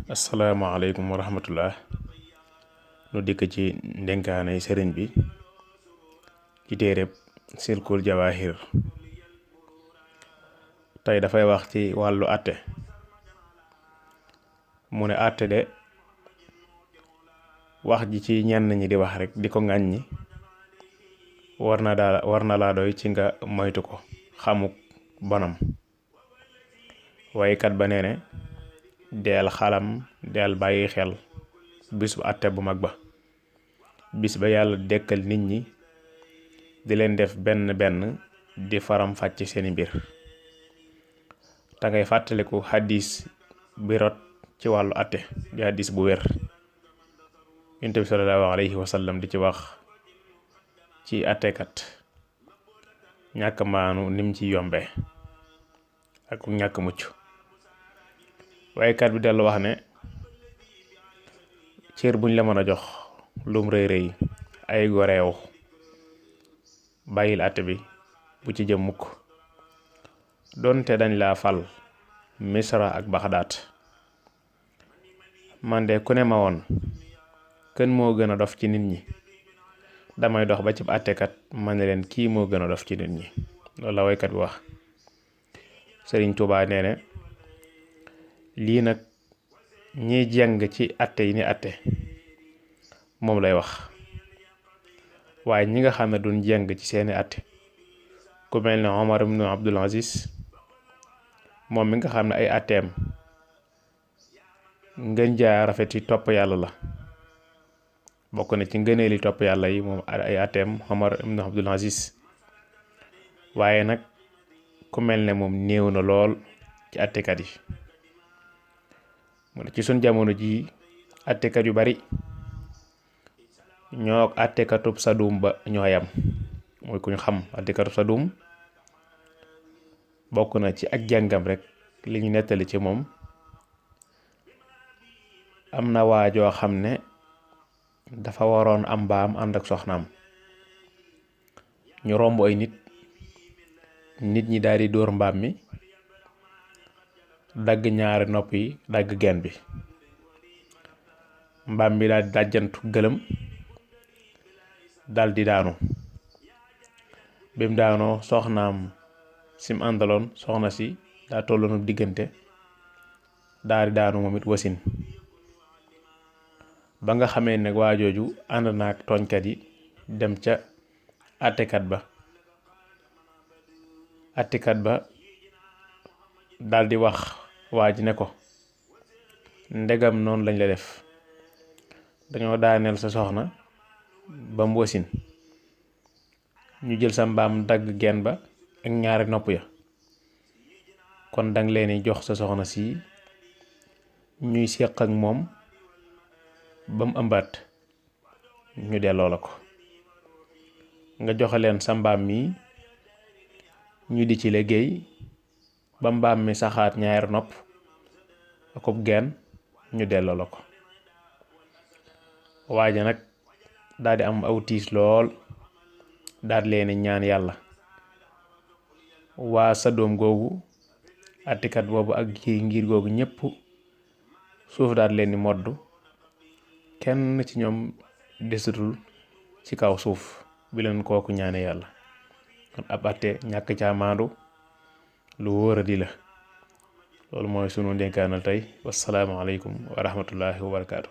asalaamaaleykum wa rahmatullah nu dikk ci ndenkaanay sëriñ bi ci téereb Silkoul diawahir tey dafay wax ci wàllu àtte mu ne àtte de wax ji ci ñenn ñi di wax rek di ko ŋàññi war na laa doy ci nga moytu ko xamuk bonam waykat ba nee ne deel xalam deel bàyyi xel bis bu àtte bu mag ba bis ba yàlla dekkal nit ñi di leen def benn benn di faram fàcc seeni mbir te ngay fàttaliku xadis bi rot ci wàllu àtte di xadis bu wér Yonent bi sallallahu alayhi wa sallam di ci wax ci àttekat ñàkk maanu nim ci yombe ak ñàkk mucc waykat bi dellu wax ne cër buñ la mën a jox lum rëy rëy ay goreew bàyyil àtte bi bu ci jëm mukk doonte dañ laa fal misra ak baxdaat man de ku ne ma woon kën moo gën a dof ci nit ñi damay dox ba ci àttekat man ne leen kii moo gën a dof ci nit ñi loolu la waykat bi wax Sëriñ Tuubaa nee ne lii nag ñiy jàng ci àtte yi ni àtte moom lay wax waaye ñi nga xam ne duñ jàng ci seeni àtte ku mel ne Omar ibn Abdul Aziz moom mi nga xam ne ay àtteem ngën jaa rafet yi topp yàlla la bokk na ci ngëneeli topp yàlla yi moom ay àtteem Omar ibn Abdul Aziz waaye nag ku mel ne moom néew na lool ci àttekat yi mu ne ci sun jamono ji àttekat yu bari ñoo àttekatub Sadum ba ñoo yam mooy ku ñu xam àttekatub Sadum bokk na ci ak jàngam rek li ñu nettali ci moom am na waajoo xam ne dafa waroon am mbaam ànd ak soxnaam ñu romb ay nit ñi daal di dóor mbaam mi dagg ñaari nopp yi dagg genn bi mbaam mi daal di dàjjantu gëlëm dal di daanu bim daanoo soxnaam sim àndaloon soxna si daa tolloonu diggante daal di daanu moom it wasin ba nga xamee ne waa jooju ànd naak tooñkat yi dem ca àttekat ba dal di wax waa ji ne ko ndegam noonu lañ la def dañoo daaneel sa soxna ba mu wasin ñu jël sa mbaam dagg genn ba ak ñaari nopp ya kon dang leen jox sa soxna si ñuy séq ak moom ba mu ëmbaat ñu delloo la ko nga joxe leen sa mbaam mi ñu di ci liggéey ba mbaam mi saxaat ñaari nopp akub genn ñu delloo la ko waaja nag daal di am aw tiis lool daal leen ñaan yàlla waa Sadum googu àttekat boobu ak kii ngir googu ñépp suuf daal leen di modd kenn ci ñoom desatul ci kaw suuf bi leen kooku ñaane yàlla kon ab àtte ñàkk caa maandu lu wóor a di la loolu mooy sunu ndénkaanal tey wassalaamu aleykum wa rahmatullahi wa barakaatu